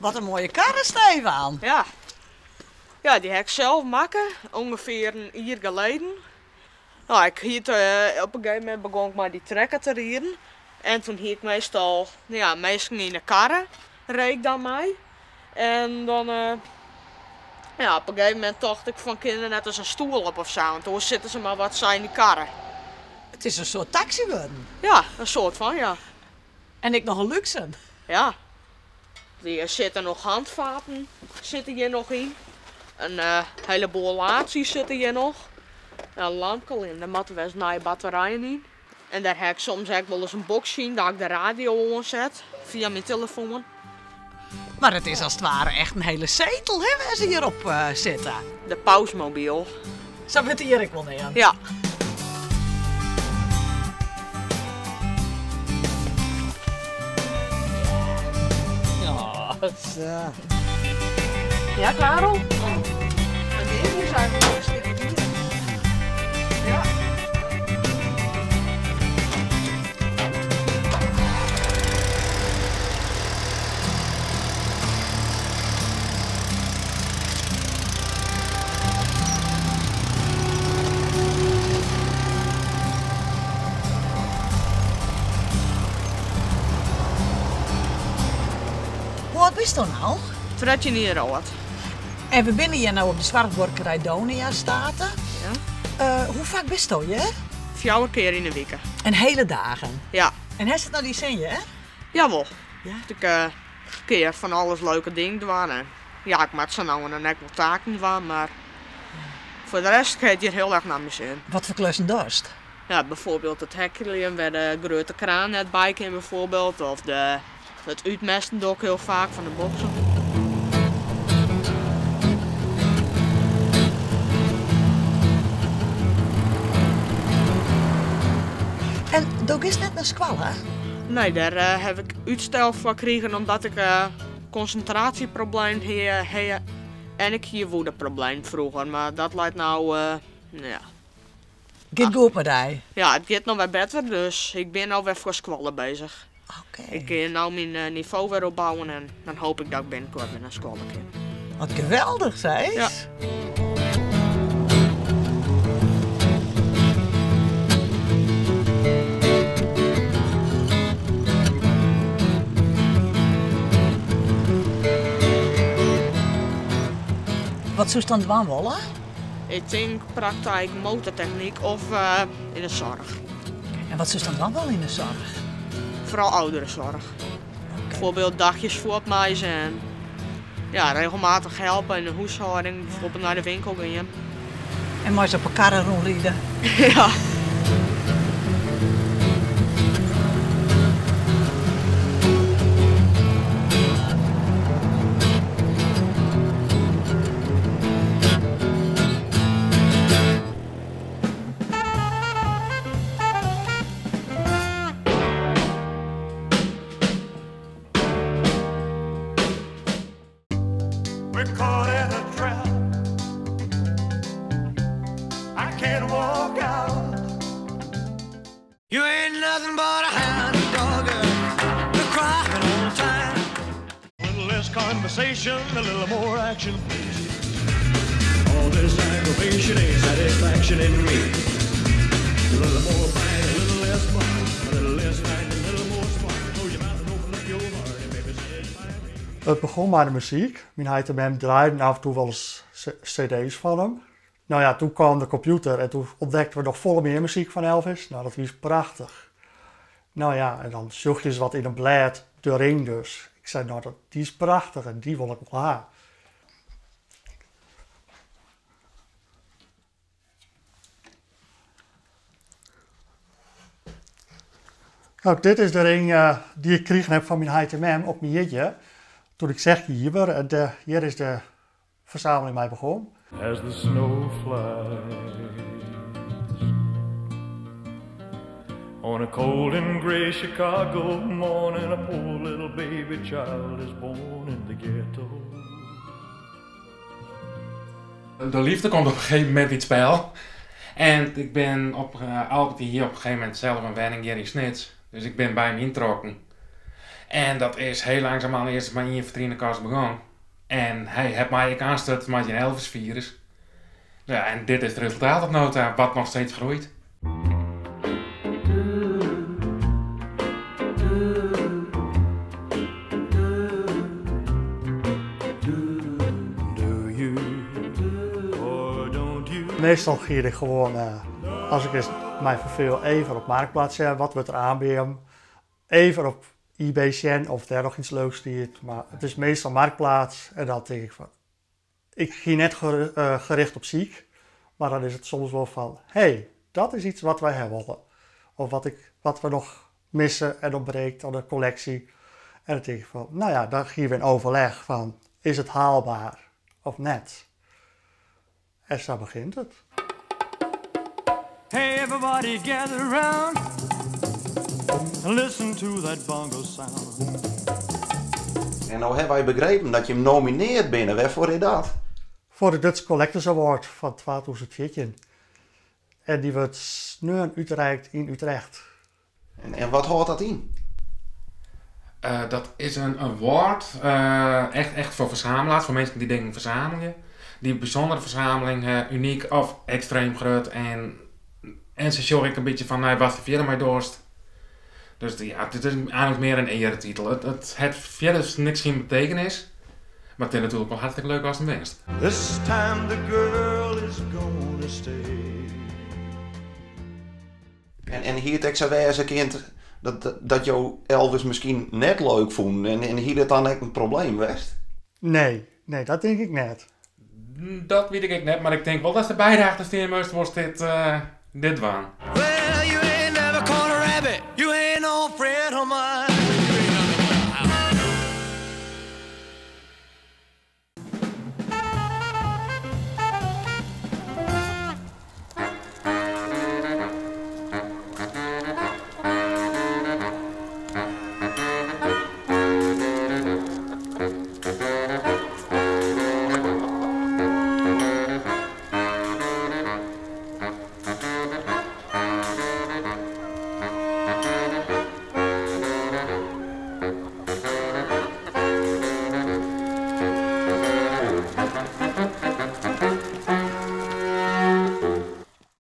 Wat in moaie karre, Stefan! Ja. Ja, dy ha ik sels makke, ûngefear in jier geleden. No, ik hie it, op in gegeven momint begûn ik mei dy trekker te riden. En toen hie ik meastal, no ja, minsken yn de karre, reed ik dan mei. En dan, ja, op in gegeven momint tocht ik fan kin der net ris in stoel op of sa, want oars sitte se mar wat sa yn dy karre. It is in soart taksy wurden. Ja, in soart fan, ja. En ek noch in lúkse. Ja. Der sitte noch handfaten sitte hjir noch yn. In heleboel laadsjes sitte hjir noch. In lampke, allinne dêr moatte wer ris nije batterijen yn. En dêr ha ik soms ek wolris in boksje yn dat ik de radio oanset fia myn telefoan. Mar it is as it ware echt in hele setel, hè, wêr se hjir op sitte. De pausmobyl. Sa wurdt dy hjir ek wol neamd. Ja. Sa. Ja, Karel? En dit is eigenlijk een stukje bier. Ja. Hoe âld bisto no? 13 jier âld. En we binne hjir no op de soarchbuorkerij Donia State. Ja. Hoe faak bisto hjir? Fjouwer kear yn 'e wike. En hele dagen? Ja. En hast it nei dyn sin hjir? Jawol. Ja? Ik kin fan alles leuke dingen dwaan en ja, ik moat sa no en dan ek wol taken dwaan, mar foar de rest giet it hjir hiel erch nei myn sin. Wat foar klussen dochst? Ja, bijvoorbeeld it hekkeljen wêr de grutte kraan net by kin bijvoorbeeld, of de, it útmesten doch ik hiel faak fan de boksen. En do giest net nei skoalle? Nee, dêr haw ik útstel foar krigen omdat ik konsintraasjeprobleem hie en ik hie woedeprobleem froeger, mar dat leit no, ja. Giet goed mei dy? Ja, it giet no wer better, dus ik bin no wer foar skoalle bezich. Oké. Ik gean no myn nivo wer opbouwen en dan hoop ik dat ik binnenkoart wer nei skoalle kin. Wat geweldich, sis. Ja. Wat soest dan dwaan wolle? Ik tink praktijk motortechnyk of yn de soarch. En wat soest dan dwaan wolle yn de soarch? Foaral ouderenzorg. Bijvoorbeeld dagjes fuortmeitsje en ja, regelmatig helpe yn de húshâlding, bijvoorbeeld nei de winkel gean. En mei se op 'e karre rûnride. Ja. We're caught in a trap. I can't walk out. You ain't nothing but a hound dog, you're crying all the time. A little less conversation, a little more action, please. All this aggravation ain't satisfaction in me. A little more bite, a little less bark, a little less fight, a little more spark. Close your mouth and open up your heart and maybe satisfy me. It begûn mei de muzyk. Myn heit en mem draaiden af en toe wolris cd's fan him. No ja, doe kaam de kompjûter en doe ûntdekten we noch folle mear muzyk fan Elvis. No, dat wie prachtich. No ja, en dan sjoch je ris wat yn in blêd, de ring dus. Ik sei, no, dy is prachtich en dy wol ik wol ha. No, dit is de ring dy't ik krigen heb fan myn heit en mem op myn jierdei, doe't ik 16 jier wie. En hjir is de fersameling mei begûn. As the snow flies On a cold and grey Chicago morning A poor little baby child is born in the ghetto. De liefde komt op in gegeven momint yn it spel. En ik bin op, Albert hie op in gegeven momint sels in wenning hjir yn Snits. Dus ik bin by him yntrokken. En dat is heel langzaam eerst maar ien vitrinekast begonnen. En hy hat my ek oanstutsen mei syn Elvis-virus. Ja, en dit is it resultaat op no ta, wat noch steeds groeit. Meestal gier ik gewoan, as ik ris my ferfeel, even op Marktplaats sjen, wat wurdt der oanbean. Even op eBay sjen oft dêr noch iets leuks stiet. Mar it is meestal Marktplaats en dan tink ik fan, ik gie net gericht op syk, mar dan is it soms wol fan, hé, dat is iets wat wy ha wolle. Of wat, ik, wat we noch misse en ontbreekt aan de collectie. En dan tink ik fan, nou ja, dan gean we in overleg fan, is it haalbaar of net? En sa begjint it. Hey everybody gather round and listen to that bongo sound. En no hawwe wy begrepen dat jim nominearre binne. Wêrfoar is dat? Foar de Dutch Collectors Award fan 2014. En dy wurdt sneon útrikt yn Utrecht. En wat hâldt dat yn? Dat is in award, echt foar fersamelaars, foar minsken dy't dingen fersamelje. Dy't in bysûndere fersameling ha, unyk of ekstreem grut. En se sjogge ek in bytsje fan, nou, wat fierder mei dochst. Dus ja, it is eigentlik mear in earetitel. It hat fierder niks gjin betekenis. Mar it is natuerlik wol hartstikke leuk ast him winst. This time the girl is gonna stay. En hie it ek sa wêze kind dat jo Elvis miskien net leuk fûnen en hie dat dan ek in probleem west? Nee, dat tink ik net. Dat wit ik ek net, mar ik tink wol dat se beide achter stean moast, wolst dit dwaan.